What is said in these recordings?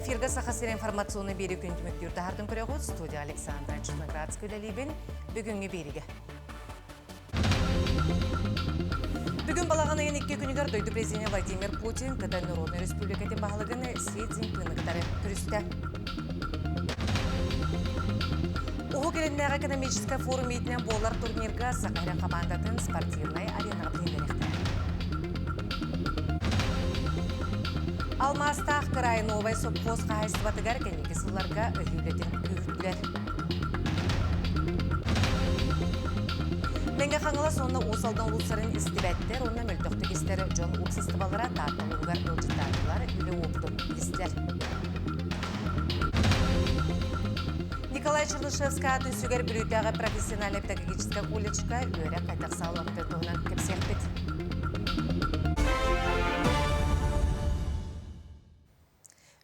Эфиргэ Саха сирин информационный биэри күн түмүктүүр таһардын көрөҕүт. Студия Александра Черноградская үлэлиибин. Бүгүҥҥү биэригэ. Бүгүн балаҕан ыйын икки күнүгэр дойду президенэ Владимир Путин Кытай Народнай Республикатын баһылыгын Си Цзиньпины кытары көрүстэ. Уһук Илиннээҕи экономическай форум иитинэн буолар турнирга Саха сирин хамаандатын спортивнай аренаҕа билиһиннэриэхтэрэ. Алмаастаах кыраай Новай сопхуос хаһаайыстыбатыгар кэнники сылларга ыһыы үлэтин күүһүрдүлэр. Мэҥэ Хаҥалас уонна Уус Алдан улуустарын истибэттэр уонна мөлтөхтүк истэр дьон уопсастыбалара Таатта улууһугар ыалдьыттаатылар, үлэ уопутун билистилэр. Николай Чернышевскай аатын сүгэр Бүлүүтээҕи профессиональнай педагогическай колледжка үөрэх хайдах саҕаламмытын туһунан кэпсиэхпит.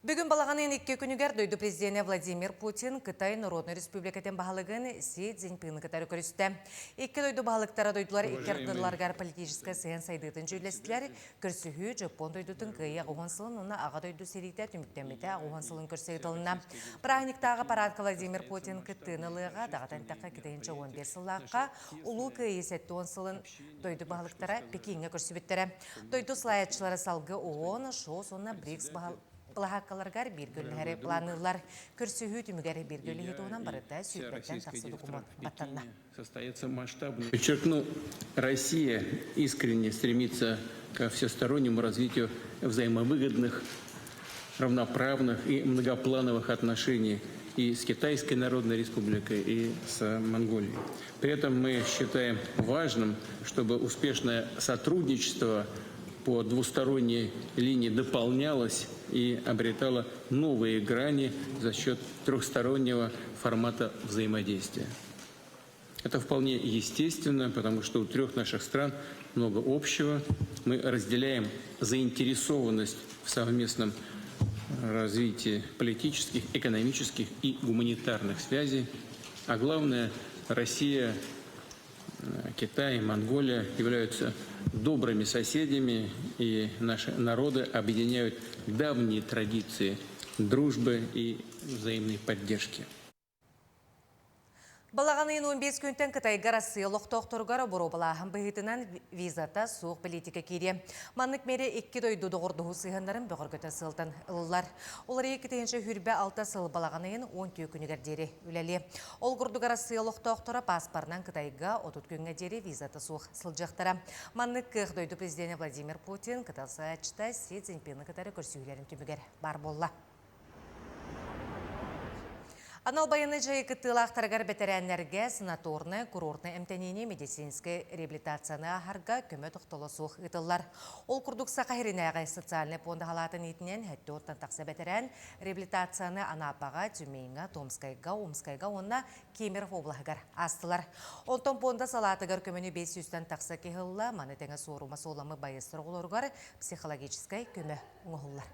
Бүгүн балаҕан ыйын икки күнүгэр дойду президенэ Владимир Путин Кытай Народнай Республикатын баһылыгын Си Цзиньпины кытары көрүстэ. Икки дойду баһылыктара дойдулар икки ардыларыгар политическай сыһыан сайдыытын дьүүллэстилэр. Көрсүһүү Дьоппуон дойдутун Кыайыы аҕыс сылын уонна Аҕа дойду сэриитэ түмүктэммитэ аҕыс сылын көрсө ыытылынна. Праздниктааҕы парадка Владимир Путин кыттыыны ылыаҕа, даҕатан эттэххэ, 2015 сыллаахха Улуу Кыайыы 70 сылын дойду баһылыктара Пекиҥҥэ көрсүбүттэрэ. Дойду салайааччылара салгыы ООН, ШОС уонна БРИКС былаһааккаларыгар бииргэ үлэлэһэри планныыллар. Көрсүһүү түмүгэр бииргэ үлэһии туһунан барыта сүүрбэттэн тахса докумуон баттанна. Состоится масштабный. Подчеркну, Россия искренне стремится ко всестороннему развитию взаимовыгодных, равноправных и многоплановых отношений и с Китайской Народной Республикой, и с Монголией. При этом мы считаем важным, чтобы успешное сотрудничество по двусторонней линии дополнялось и обретало новые грани за счет трехстороннего формата взаимодействия. Это вполне естественно, потому что у трех наших стран много общего. Мы разделяем заинтересованность в совместном развитии политических, экономических и гуманитарных связей. А главное, Россия, Китай, Монголия являются добрыми соседями, и наши народы объединяют давние традиции дружбы и взаимной поддержки. Балаҕан ыйын 15 күнтэн Кытайга Россия олохтоохторугар боруобалааһын быһыытынан визата суох политика киириэ. Маннык миэрэ икки дойду доҕордоһуу сыһыаннарын бөҕөргөтөр сыалтан ылыллар. Уларыйыы 2026 сыл балаҕан ыйын 14 күнүгэр диэри үлэлиэ. Ол курдук Россия олохтоохторо пааспарынан Кытайга 30 күҥҥэ диэри визата суох сылдьыахтара. Маннык кыах дойду президенэ Владимир Путин Кытай салайааччыта Си Цзиньпины кытары көрсүһүүлэрин түмүгэр баар буолла. Анал байыаннай дьайыы кыттыылаахтарыгар бэтэрээннэргэ санаторнай, курортнай эмтэниини медицинскэй реабилитацияны ааһарга көмө тохтоло суох ыытыллар. Ол курдук Саха сиринээҕи социальнай пуонда халаатын иитинэн сэттэ уонтан тахса бэтэрээн реабилитацияны Анапаҕа, Тюменьҥа, Томскайга, Омскайга уонна Кемерово облаһыгар аастылар. Онтон пуонда салаатыгар көмөнү 500-тэн тахса киһи ылла, маны тэҥэ суорума суоламмыт байыастар оҕолоругар психологическай көмө оҥоһуллар.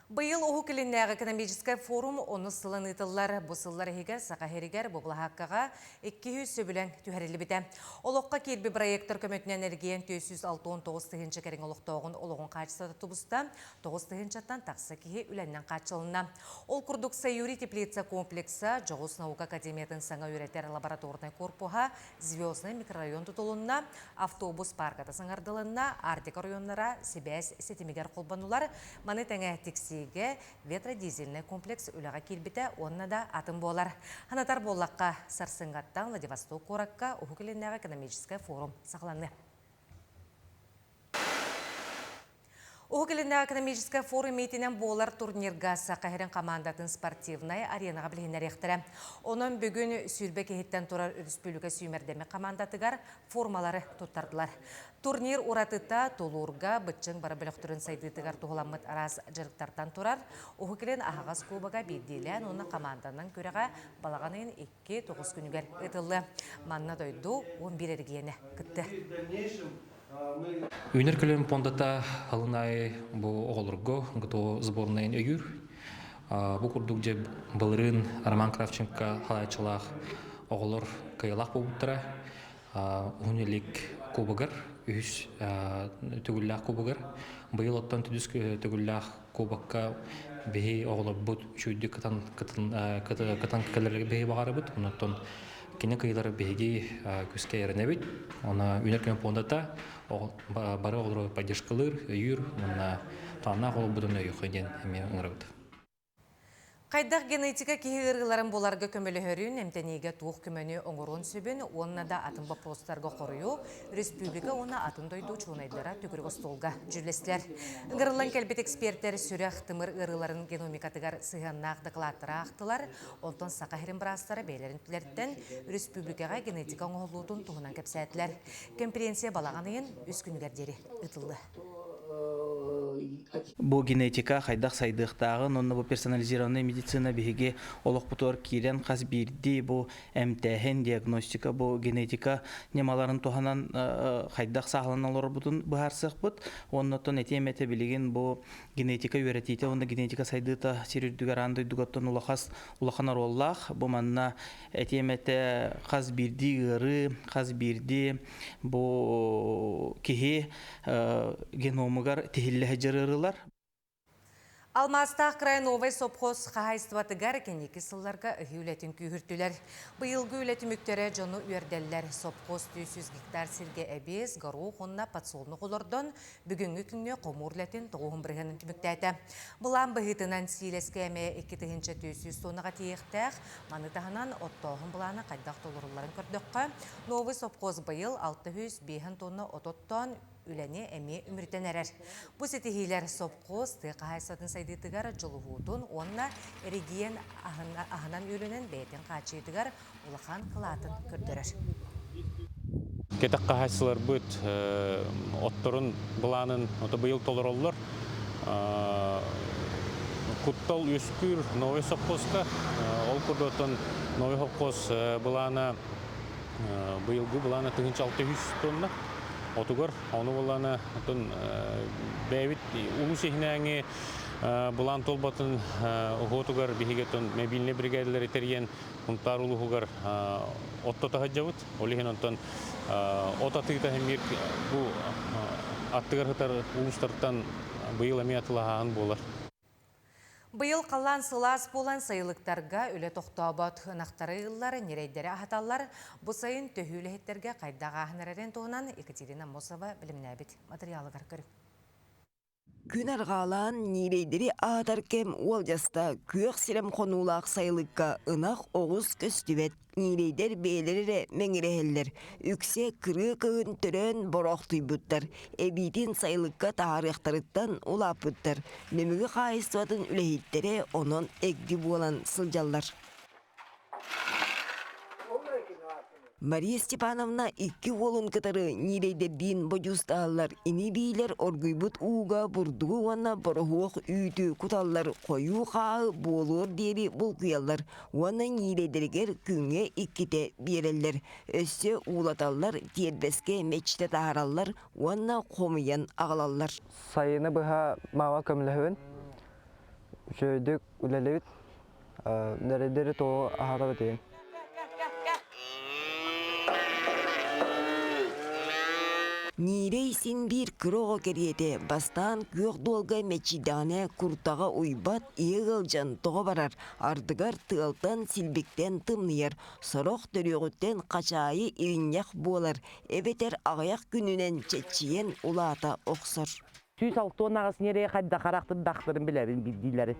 Быйыл Уһук Илиннээҕи экономическай форум онус сылын ыытыллар. Бу сыллар иһигэр Саха сиригэр бу былаһааккаҕа 200 сөбүлэҥ түһэриллибитэ. Олоххо киирбит проектор көмөтүнэн эргийэн 469 тыһыынча кэриҥэ олохтооҕун олоҕун хаачыстыбата тубуста, 9 тыһыынчаттан тахса киһи үлэннэн хааччылынна. Ол курдук Саюри теплица комплекса, Дьоҕус наука академиятын саҥа үөрэтэр лабораторнай корпуһа, Звездный микрорайон тутулунна, автобус паарката саҥардылынна, Арктика оройуоннара сибээс ситимигэр холбонулар. Маны тэҥэ Тиксиигэ ветродизельнай комплекс үлэҕэ киирбитэ уонна да атын буолар. Санатар буоллахха, сарсыҥҥаттан Владивосток куоракка Уһук Илиннээҕи экономическай форум саҕаланыа. Уһук Илиннээҕи экономическай форум иитинэн буолар турнирга Саха сирин хамаандатын спортивнай аренаҕа билиһиннэриэхтэрэ. Онон бүгүн сүүрбэ киһиттэн турар өрөспүүбүлүкэ сүүмэрдэммит хамаандатыгар формалары туттардылар. Турнир уратыта тулуурга, быччыҥ бары бөлөхтөрүн сайдыытыгар туһуламмыт араас дьарыктартан турар. Уһук Илин аһаҕас кубога биирдиилээн уонна хамаанданан күрэҕэ балаҕан ыйын икки тоҕус күнүгэр ыытыллыа. Манна дойду 11 эрэгийиэнэ кыттыа. Үүнэр көлүөн пуондата алын аайы бу оҕолорго ГТО сборнайын өйүүр. Бу курдук дьэ былырыын Роман Кравченко халааччылаах оҕолор кыайыылаах буолбуттара. Уһун илик Кубогар, үһүс төгүллээх кубогар. Быйыл оттон түдүс төгүллээх кубокка биһи оҕолорбут үчүгүйдүк кытан кытан кэлэргэ биһи баҕарабыт. Онон кини кыйылары биһиги күскэ эрэнэбит. Она үүнэр күн пуондата бары оҕолору поддержкалыыр, өйүүр уонна тааннаах олорбутун өйүөххэ диэн эмиэ ыҥырабыт. Хайдах генетика киһи ыарыыларын буларга көмөлөһөрүн, эмтэниигэ туох көмөнү оҥоруон сөбүн уонна да атын боппуруостарга хоруйу республика уонна атын дойду учуонайдара төгүрүк остуолга дьүүллэстилэр. Ыҥырыллан кэлбит экспертэр сүрэх, тымыр ыарыыларын геномикатыгар сыһыаннаах дакылааттары аахтылар, онтон Саха сирин быраастара бэйэлэрин өттүлэриттэн республикаҕа генетика оҥоһуллуутун туһунан кэпсээтилэр. Конференция балаҕан ыйын үс күнүгэр диэри ыытыллыа. Бу генетика хайдах сайдыахтааҕын уонна бу персонализированная медицина биһиги олохпутугар киирэн хас биирдии бу эмтээһин, диагностика, бу генетика ньымаларын туһанан хайдах сааһыланан олорорбутун быһаарсыахпыт. Уонна оттон этиэм этэ билигин бу генетика үөрэтиитэ уонна генетика сайдыыта сир үрдүгэр аан дойдугаттан улахас улахан оруоллаах. Бу манна этиэм этэ хас биирдии ыарыы, хас биирдии бу киһи геномугар тиһиллэ сылдьар ыарыылар. Алмаастаах край Новай сопхуос хаһаайыстыбатыгар кэнники сылларга ыһыы үлэтин күүһүртүлэр. Быйылгы үлэ түмүктэрэ дьону үөрдэллэр. Сопхуос 400 гектар сиргэ эбиэс, горох уонна подсолнух олордон, бүгүҥҥү күҥҥэ хомуур үлэтин тоҕуһун бырыһыанын түмүктээтэ. Былаан быһыытынан сиилэскэ эмэ 2400 тоннаҕа тиийиэхтээх. Маны таһынан оттооһун былаана хайдах толорулларын көрдөххө, Новый сопхуос быйыл 605 тонна от оттоон үлэни эмиэ үмүрүтэн эрэр. Бу ситиһиилэр сопхуос тыа хаһаайыстыбатын сайдыытыгар дьулуһуутун уонна эрэгийиэн аһынан-үөлүнэн бэйэтин хааччыйыытыгар улахан кылаатын көрдөрөр. Кэтэх хаһаайыстыбаларбыт отторун былаанын ото быйыл толороллор. Куттал үөскүүр Новый сопхуоска. Ол курдук Новый сопхуос былаана быйылгы былаана 1600 тонна. Отугар ону былаана отон бэйэбит улус иһинээҥи былаан толбатын уһуотугар биһиги отон мобильный бригадалары тэрийэн Сунтаар улууһугар отто таһыдьабыт. Ол иһин онтон от атыыта эмиэ бу аттыгар сытар улуустартан быйыл эмиэ атылаһааһын буолар. Быйыл халлаан сылаас буолан сайылыктарга үлэ тохтообот. Ынахтары ыыллар, ньирэйдэри аһаталлар. Бу сайын төһүү үлэһиттэргэ хайдах ааһан эрэрин туһунан Екатерина Мосова билимнээбит матырыйаалыгар көрүҥ. Күн арҕаалаан ньиирэйдэри аһатар кэм уолдьаста, күөх сирэм хонуулаах сайылыкка ынах, оҕус көстүбэт, ньиирэйдэр бэйэлэрэ эрэ мэҥирэһэллэр, үксэ кырыа кыһын төрөөн бороохтуйбуттар, эбиитин сайылыкка таһаарыахтарыттан улааппыттар, Нөмүгү хаһаайыстыбатын үлэһиттэрэ онон эгди буолан сылдьаллар. Мария Степановна икки уолун кытары ньирэйдэрдиин бодьуустаһаллар, ини-биилэр оргуйбут ууга бурдугу уонна бороһуох үүтү куталлар, хойуу хааһы буолуор диэри булкуйаллар уонна ньирэйдэригэр күҥҥэ иккитэ биэрэллэр, өссө уулаталлар, тиэрбэскэ мечтэ таһаараллар уонна хомуйан аҕалаллар. Сайыны быһа маама көмөлөһөбүн, үчүгэйдик үлэлэбит. Нэрейдери тоҕо аһатабыт иһин. Ньиирэй син биир кыра оҕо кэриэтэ бастаан күөх дуолга мэччийдэҕинэ куртаҕа уйбат, ийэ ыалдьан тоҕо барар, ардыгар тыалтан, силбиктэн тымныйар, сорох төрүөҕүттэн хачаайы иринньэх буолар эбэтэр аҕыйах күнүнэн чэччийэн улаата охсор. 168 ньирэй хайдах харахтырдахтарын билэбин биирдиилэри.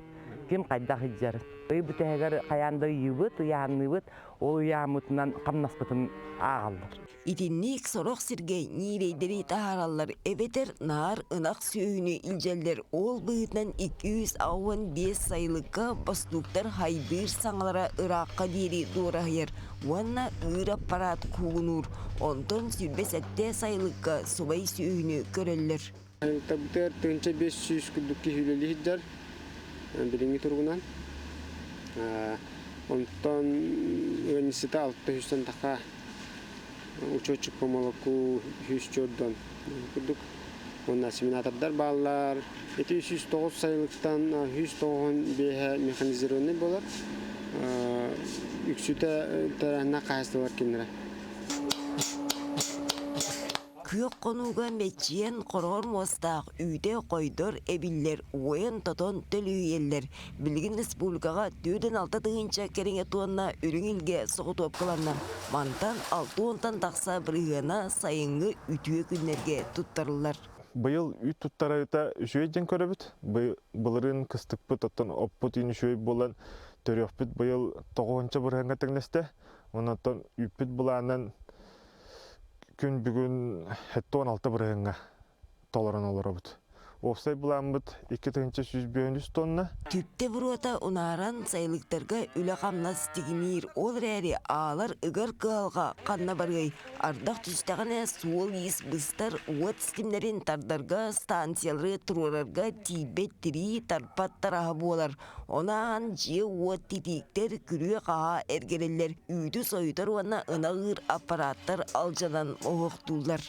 Ким хайдах илдьэрин. Ый бүтэһигэр хайаан да ыйыыбыт, ыйаанныыбыт, ол ыйааммытынан хамнаспытын ааҕаллар. Итинник сорох сиргэ ньиирэйдэри таһаараллар эбэтэр наар ынах сүөһүнү илдьэллэр. Ол быһыытынан 285 сайылыкка бостууктар хайдыыр саҥалара ыраахха диэри дуораһыйар уонна ыыр аппараат куугунуур. Онтон 27 сайылыкка субай сүөһүнү көрөллөр. Табытыгар 1500 курдук киһи үлэлии сылдьар билиҥҥи туругунан. Онтон ыанньыксыта 600 таха учетчик по молоку 104 курдук. Уонна осеменатордар бааллар. Ити 109 сайылыктан 195 механизированный буолар. Үксүтэ тэрээһиннээх хаһаайыстыбалар кинилэрэ. Күөх хонууга мэччийэн хороҕор муостаах үүтэ хойдор, эбиллэр, уойан-тотон төлүһүйэллэр. Билигин республикаҕа 46 тыһыынча кэриҥэ туонна үрүҥ илгэ соҕотуопкаланна. Мантан 60-тан тахса бырыһыана сайыҥҥы үтүө күннэргэ туттарыллар. Быйыл үүт туттарыыта үчүгэй диэн көрөбүт. Былырыын кыстыкпыт, оттон оппут иин үчүгэй буолан төрүөхпүт быйыл тоҕуһунча бырыһыаҥҥа тэҥнэстэ. Онон үүппүт былаанын күн бүгүн 76 бырыһыаҥҥа толорон олоробут. Уопсай былааммыт 2153 тонна. Түптэ буруота унааран сайылыктарга үлэ-хамнас тигиниир, ол эрээри аалар ыгар кыһалҕа ханна барыай? Ардах түстэҕинэ суол-иис быстар, уот ситимнэрин тардарга, станциялары туруорарга тиийбэт тирии тарпат тараһа буолар. Ону ааһан дьиэ-уот титииктэр күрүө-хаһаа эргэрэллэр, үүтү сойутар уонна ынах ыыр аппарааттар алдьанан оһохтууллар.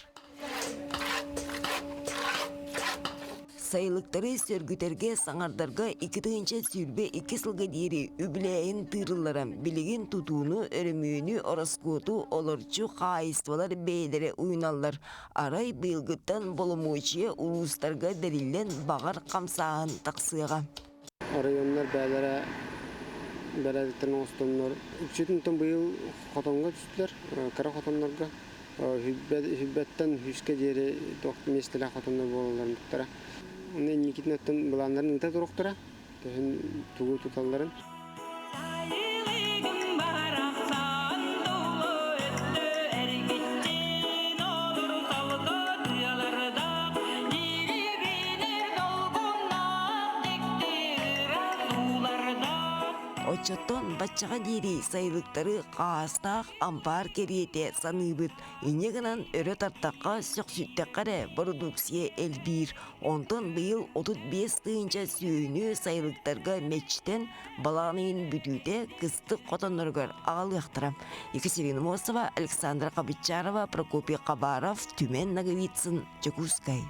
Сайылыктары сөргүтэргэ, саҥардарга 2022 сылга диэри үбүлээһин тыырыллара. Билигин тутууну, өрөмүөнү, ороскуоту олорчу хаһаайыстыбалар бэйэлэрэ уйуналлар. Арай быйылгыттан боломуочуйа улуустарга бэриллэн баҕар хамсааһын тахсыаҕа. Оройуоннар бэйэлэрэ бэрээдэктэрин оҥостоннор үксүтүн быйыл хотоҥҥо түстүлэр, кыра хотоннорго Хүлбэттэн үһүскэ диэри туох миэстэлээх хотоннор буолалларын туттара. Онно инникитин оттон былааннарын ыыта туруохтара, төһөн тугу туталларын. Оччоттон баччаҕа диэри сайылыктары хаастаах ампаар кэриэтэ саныыбыт. Инньэ гынан өрө тартахха, сөхсүттэххэ эрэ бородууксуйа элбиир. Онтон быйыл 35 тыһыынча сүөһүнү сайылыктарга мэччитэн балаҕан ыйын бүтүүтэ кыстык хотонноругар аҕалыахтара. Екатерина Мосова, Александра Хабычарова, Прокопий Хабаров, Түмэн Ноговицын, Дьокуускай.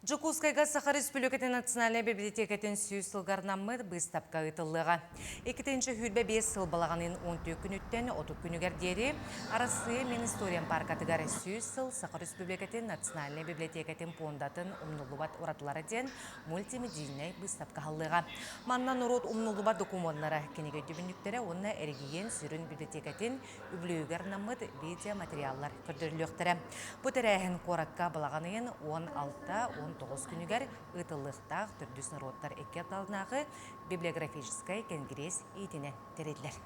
Дьокуускайга Саха Республикатын национальнай библиотекатын 100 сылгарнаммыт быыстапка ыытыллыаҕа. 2025 сыл балаҕанын 14 күнүттэн 30 күнүгэр диэри Арассыыйа Мин историям паркатыгар 100 сыл Саха Республикатын национальнай библиотекатын пуондатын умнуллубат уратылара диэн мультимедийнай быыстапка аһыллыаҕа. Манна норуот умнуллубат докумуоннара, кинигэ өйдөбүнньүктэрэ уонна эрэгийиэн сүрүн библиотекатын үбүлүөйүгэр анаммыт видеоматериаллар көрдөрүллүөхтэрэ. Бу тэрээһин куоракка балаҕан ыйын 16-19 күнүгэр ыытыллыахтаах төрдүс норуоттар икки ардыларынааҕы библиографическай кэнгириэс иитинэн тэриллэр.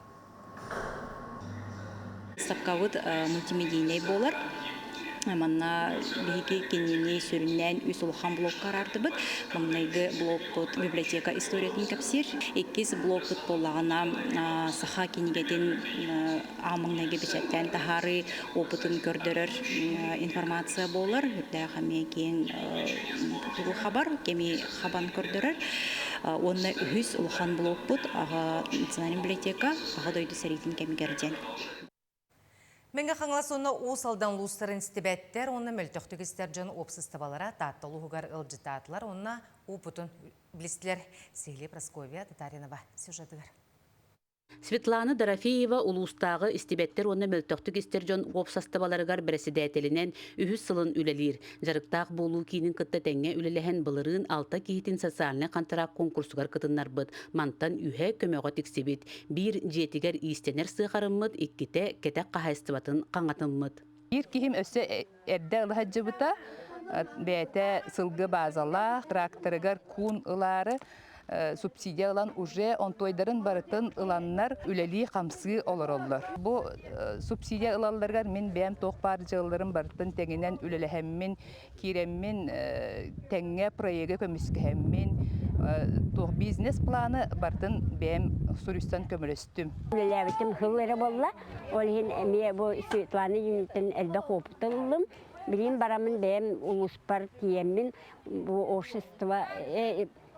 Выставкабыт мультимедийнэй буолар. Манна биһиги кинини сүрүннээн үс улахан блокка араардыбыт. Маҥнайгы блокпут библиотека историятын кэпсиир. Иккис блокпут буоллаҕына саха кинигэтин аан маҥнайгы бэчээттээн таһаарыы опытын көрдөрөр информация буолар. Үрдээх эмиэ киэҥ тугу хабар, кэми хабан көрдөрөр. Уонна үһүс улахан блокпут национальная библиотека Аҕа дойду сэриитин кэмигэр диэн. Мэҥэ Хаҥалас уонна Уус Алдан улуустарын истибэттэр уонна мөлтөхтүк истэр дьон уопсастыбалара Таатта улууһугар ыалдьытаатылар уонна уопутун билистилэр. Сиһилии Прасковья Татаринова сюжетыгар. Светлана Дорофеева улуустааҕы истибэттэр уонна мөлтөхтүк истэр дьон уопсастыбаларыгар бэрэссэдээтэлинэн үһүс сылын үлэлиир. Дьарыктаах буолуу киинин кытта тэҥҥэ үлэлэһэн былырыын алта киһитин социальнай хантараак конкурсугар кытыннарбыт. Мантан үһэ көмөҕө тиксибит. Биир дьиэтигэр иистэнэр сыахарыммыт, иккитэ кэтэх хаһаайыстыбатын хаҥатыммыт. Биир киһим өссө эрдэ ыла сылдьыбыта. Бэйэтэ сылгы баазалаах, тракторыгар куун ылаары субсидия ылан уже онтуойдарын барытын ыланнар үлэлии-хамсыы олороллор. Бу субсидия ылалларыгар мин бэйэм туох баар дьыалаларым барытын тэҥинэн үлэлэһэммин, киирэммин тэҥҥэ проегы көмүскэһэммин туох бизнес-планы барытын бэйэм суруйсан көмөлөстүм. Үлэлээбитим сыл эрэ буолла. Ол иһин эмиэ бу Светлана Юнитын элбэх опыт ыллым. Билигин бараммын бэйэм улууспар тиийэммин бу общество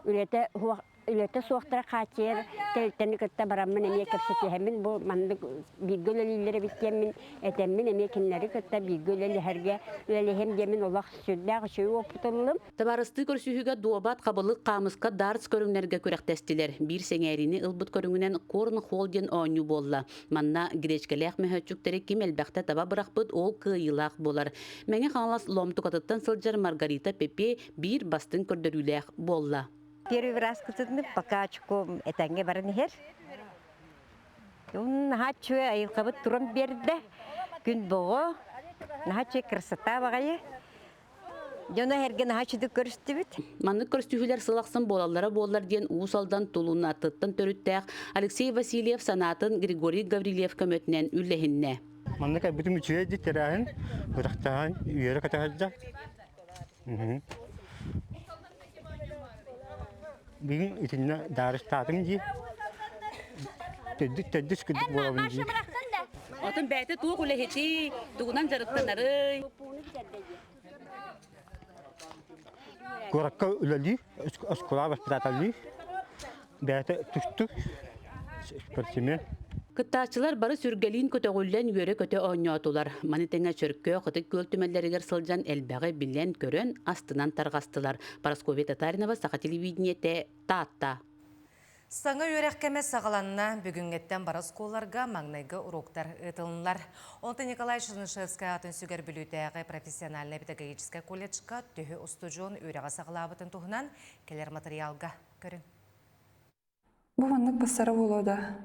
үлэтэ суох. Үлэтэ суохтара хааччыйар тэрилтэни кытта бараммын эмиэ кэпсэтиһэммин бу маннык бииргэ үлэлииллэр эбит диэммин этэммин эмиэ кинилэри кытта бииргэ үлэлэһэргэ үлэлэһиэм диэммин олох сүрдээх үчүгэй уопут ыллым. Табаарыстыы көрсүһүүгэ дуобат, хабылык, хаамыска, дартс көрүҥнэргэ күрэхтэстилэр. Биир сэҥээриини ылбыт көрүҥүнэн корн-холл диэн оонньуу буолла. Манна гречкэлээх мөһөөччүктэри ким элбэхтэ таба бырахпыт, ол кыайыылаах буолар. Мэҥэ Хаҥалас Лоомтукатыттан сылдьар Маргарита Пепе биир бастыҥ көрдөрүүлээх буолла. Первый раз кытынным, пока очком этэҥҥэ баран иһэр. Наһаа үчүгэй айылҕабыт туран биэрдэ. Күн боҕо, наһаа үчүгэй красота баҕайы. Дьоно эргэ наһаа үчүгэй көрүстүбүт. Маннык көрсүһүүлэр сыл ахсын буолаллара буоллар диэн Уус Алдан Тулунааттыттан төрүттээх Алексей Васильев санаатын Григорий Гаврильев көмөтүнэн үллэһиннэ. Маннык айбытым үчүгэй дии тэрээһин, үрэхтээһин үөрэ көтө сылдьар. Бүгүн итиннэ даарыстаатым дии. Төрдүс кырдьык буолабын дии. Отун бэйэтэ туох үлэһитий, тугунан дьарыктанарый? Куоракка үлэлии, оскуола воспитателлии, бэйэтэ түстүк, спортсмен. Кыттааччылар бары сүргэлиин көтөҕүллэн үөрэ-көтө оонньоотулар. Маны тэҥэ Чөркөөх, Ытык Күөл түмэллэригэр сылдьан элбэҕи билэн-көрөн, астынан тарҕастылар. Парасковья Татаринова, Саха телевидениетэ, Таатта. Саҥа үөрэх кэмэ саҕаланна. Бүгүҥҥэттэн бары оскуолаларга маҥнайгы уруоктар ыытылыннар. Онтон Николай Чернышевскай аатын сүгэр Бүлүүтээҕи профессиональнай педагогическай колледжка төһө устудьуон үөрэҕи саҕалаабытын туһунан кэлэр матырыйаалга көрүҥ. Бу маннык бассара буолуо да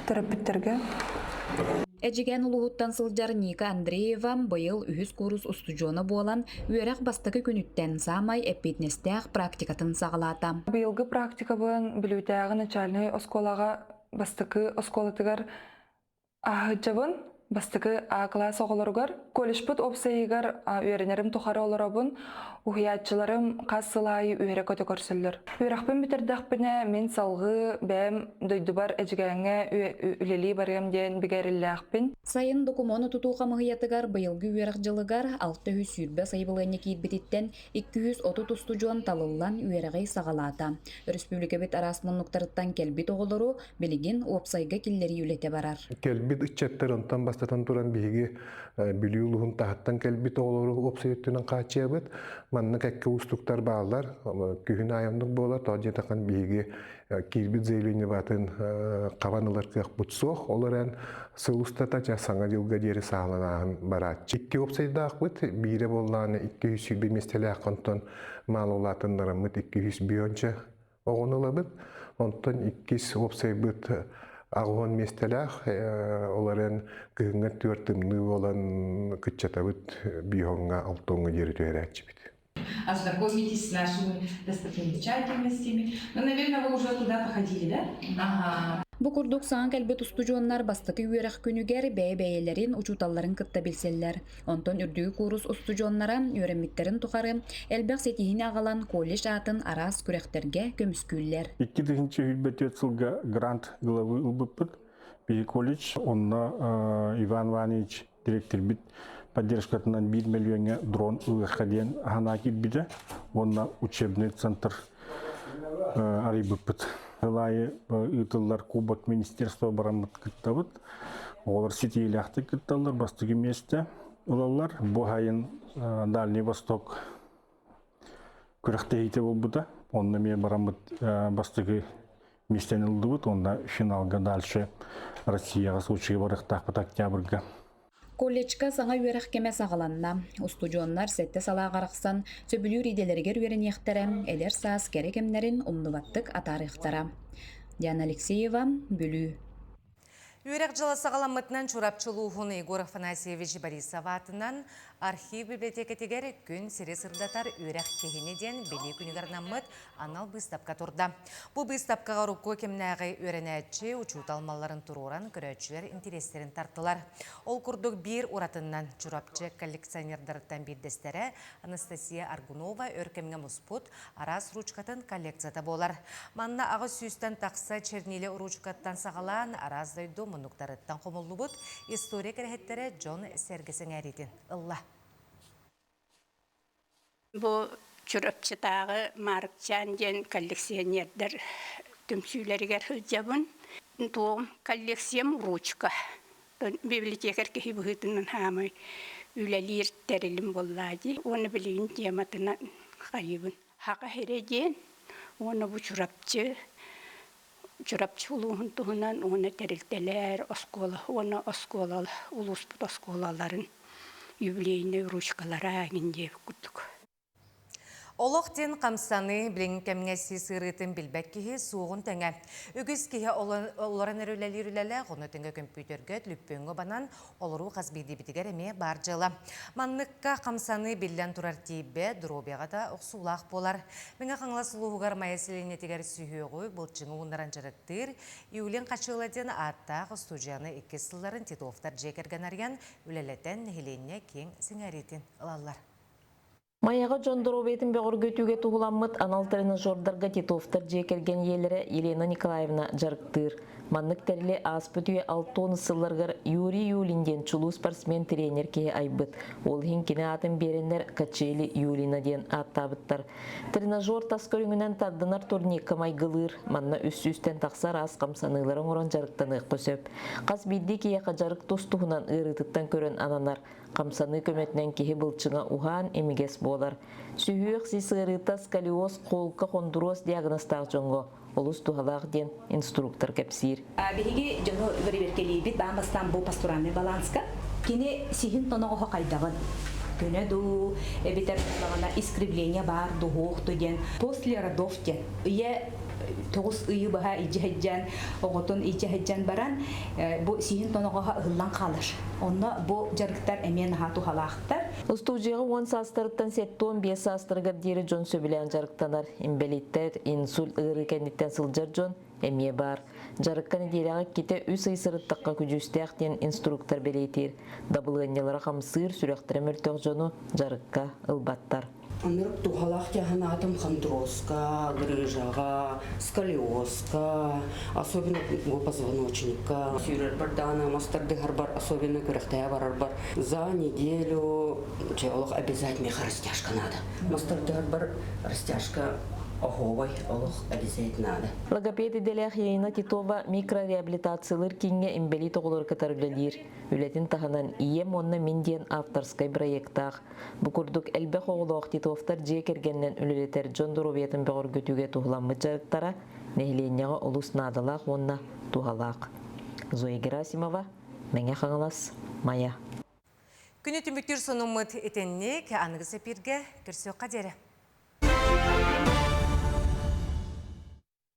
төрөппүттэргэ Эдьигээн улууһуттан сылдьар Ника Андреева быйыл үһүс куурус устудьуона буолан, үөрэх бастакы күнүттэн саамай эппиэтинэстээх практикатын саҕалаата. Быйылгы практикабын Бүлүүтээҕи начальнай оскуолаҕа бастакы оскуолатыгар Аһыдьабын бастакы А кылаас оҕолоругар колледжпыт уопсайыгар үөрэнэрим тухары олоробун. Уһуйааччыларым хас сыл аайы үөрэ-көтө көрсөллөр. Үөрэхпин бүтэрдэхпинэ мин салгыы бэйэм дойдубар Эдьигээҥҥэ үлэлии барыам диэн бигэ эрэллээхпин. Сайын докумуону тутуу хамыыһыйатыгар быйылгы үөрэх дьылыгар 620 сайабылыанньа киирбититтэн 230 устудьуон талыллан үөрэҕи саҕалаата. Өрөспүүбүлүкэбит араас муннуктарыттан кэлбит оҕолору Билигин уопсайга киллэрии үлэтэ барар. Кэлбит ыччаттар онтон бастатан туран биһиги Бүлүү улууһун таһыттан кэлбит оҕолору уопсай өттүнэн хааччыйабыт. Манна кэккэ уустуктар бааллар. Күһүн аайы оннук буолар. Тоҕо диэтэххинэ биһиги киирбит заявлениебатын хабан ылар кыахпыт суох. Ол эрэн сыл устата ча саҥа дьылга диэри саҕаланааһын барааччы. Икки уопсайдаахпыт. Биирэ буоллаҕына 220 миэстэлээх онтон маалы улаатыннараммыт 200 оҕону ылабыт. Онтон иккис уопсайбыт 80 миэстэлээх, ол эрэн кыһыҥҥы түөрт тымныы буолан кыччатабыт биһоҥҥа алтоҥҥа диэри түһэрээччибит. Ознакомитесь с нашими достопримечательностями. Ну, наверное, вы уже туда походили, да? Ага. Бу курдук саҥа кэлбит устудьуоннар бастакы үөрэх күнүгэр бэйэ-бэйэлэрин учууталларын кытта билсэллэр. Онтон үрдүкү куурус устудьуоннара үөрэммиттэрин тухары элбэх ситиһиини аҕалан колледж аатын араас күрэхтэргэ көмүскүүллэр. 2024 сылга грант главы ылбыппыт. Биһи колледж онно Иван Иванович директорбит поддержкатынан 1 миллиоҥҥа дрон ылыахха диэн санаа киирбитэ уонна учебный центр арыйбыппыт. Сыл аайы ыытыллар кубок министерства бараммыт кыттабыт. Оҕолор ситиилээхтик кытталлар, бастакы миэстэ ылаллар. Бу сайын Дальний Восток күрэхтэһиитэ буолбута. Онно эмиэ бараммыт бастакы миэстэни ыллыбыт. Уонна финалга дальше Россияҕа Сочига барыахтаахпыт октябрьга. Колледжка саҥа үөрэх кэмэ саҕаланна. Устудьуоннар сэттэ салааҕа арахсан, сөбүлүүр идэлэригэр үөрэниэхтэрэ, эдэр саас кэрэ кэмнэрин умнубаттык атаарыахтара. Диана Алексеева, Бүлүү. Үөрэх дьыла саҕаламмытынан Чурапчы улууһун Егор Афанасьевич Борисов аатынан архив библиотекатыгар күн сири сырдатар үөрэх киһини диэн билии күнүгэр анаммыт анал быыстапка турда. Бу быыстапкаҕа урукку кэмнээҕи үөрэнээччи учуутал малларын туруоран көрөөччүлэр интириэстэрин тартылар. Ол курдук биир уратыннан Чурапчы коллекционердарыттан биирдэстэрэ Анастасия Аргунова өр кэмҥэ муспут араас ручкатын коллекцията буолар. Манна 800-тэн тахса чернилэ уруучукаттан саҕалаан араас дойду муннуктарыттан хомуллубут история кэрэһиттэрэ дьон сэргэ сэҥээриитин ылла. Бу Чурапчытааҕы Маарыкчаан диэн коллекционердар түмсүүлэригэр сылдьабын. Туом коллекциям ручка. Библиотекарь киһи быһыытынан хаамай үлэлиир тэрилим буоллаа дии. Уонна билигин тематынан хайыбын. Хака сирэ диэн уонна бу Чурапчы Чурапчы улууһун туһунан уонна тэрилтэлэр, оскуола уонна оскуола улууспут оскуолаларын юбилейнай ручкалара эҥин диэбит курдук. Олох диэн хамсаныы билиҥҥи кэмҥэ сис ыарыытын билбэт киһи суоҕун тэҥэ. Үгүс киһи олорон эрэ үлэлиир үлэлээх, ону тэҥэ көмпүүтэргэ, түлүппүөҥҥэ банан олоруу хас биирдиибитигэр эмиэ баар дьыала. Манныкка хамсаныы биллэн турар тиийбэт, доруобуйаҕа да охсуулаах буолар. Мэҥэ Хаҥалас улууһугар Майа сэлиэнньэтигэр сүһүөҕү, былчыҥы ууннаран дьарыктыыр Юлин Хачыла диэн ааттаах устудьуйаны иккис сылларын Титовтар дьиэ кэргэн арыйан, үлэлэтэн, нэһилиэнньэ киэҥ сэҥээриитин ылаллар. Майаҕа дьон доруобуйатын бөҕөргөтүүгэ туһуламмыт анал тренажердарга Титовтар дьиэ кэргэн ийэлэрэ Елена Николаевна дьарыктыыр. Маннык тэрили ааспыт үйэ 60 сылларыгар Юрий Юлин диэн чулуу спортсмен тренер киһи айбыт. Ол иһин кини аатын биэрэннэр Качели Юлина диэн ааттаабыттар. Тренажер тас көрүҥүнэн тардынар турникка майгылыыр. Манна үс сүүстэн тахса араас хамсаныылары оҥорон дьарыктаныахха сөп. Хас биирдии киһиэхэ дьарык тус-туһунан ыарыытыттан көрөн ананар. Хамсаныы көмөтүнэн киһи былчыҥа уһаан, имигэс буолар. Сүһүөх сис ыарыыта сколиоз, холка, хондуруос диагнозтаах дьоҥҥо олус туһалаах диэн инструктор кэпсиир. Биһиги дьону бэрэбиэркэлиирбит баан бастаан бу пасторальнай баланска. Кини сиһин тоноҕоһо хайдаҕын көнө дуу, эбэтэр буоллаҕына искривление баар дуу, суох дуу диэн. После родов диэн ийэ тоҕус ыйы быһа илдьэ сылдьан, оҕотун илдьэ сылдьан баран, бу сиһин тоноҕоһо ыһыллан хаалар. Онно бу дьарыктар эмиэ наһаа туһалаахтар. Устуудьуйаҕа уон саастарыттан 75 саастарыгар диэри дьон сөбүлээн дьарыктанар. Инбэлииттэр, инсульт ыарыы кэнниттэн сылдьар дьон эмиэ баар. Дьарыкка нэдиэлэҕэ иккитэ үс ый сырыттахха күдьүүстээх диэн инструктор бэлиэтиир. Дабылыанньалара хамсыыр, сүрэхтэрэ мөлтөх дьону дьарыкка ылбаттар. Ынырык туһалаах дьаһанаатым хондрозка, грыжаҕа, сколиозка, особенно позвоночникка. Сүүрэрбэр даҕаны, мас тардыһарбар, особенно күрэхтэһэ барарбар за неделю олох обязательно растяжка надо. Мас тардыһарбар растяжка оһуобай олох обязательно надо. Логопед идэлээх Елена Титова микрореабилитациялыыр кииҥҥэ инбэлиит оҕолору кытары үлэлиир. Үлэтин таһынан «Ийэм уонна мин» диэн авторскай проектаах. Бу курдук элбэх оҕолоох Титовтар дьиэ кэргэнинэн үлэлэтэр дьон доруобуйатын бөҕөргөтүүгэ туһуламмыт дьарыктара нэһилиэнньэҕэ олус наадалаах уонна туһалаах. Зоя Герасимова, Мэҥэ Хаҥалас, Майа. Күнү түмүктүүр сонуммут итинник аныгы сэпииргэ көрсүөххэ диэри.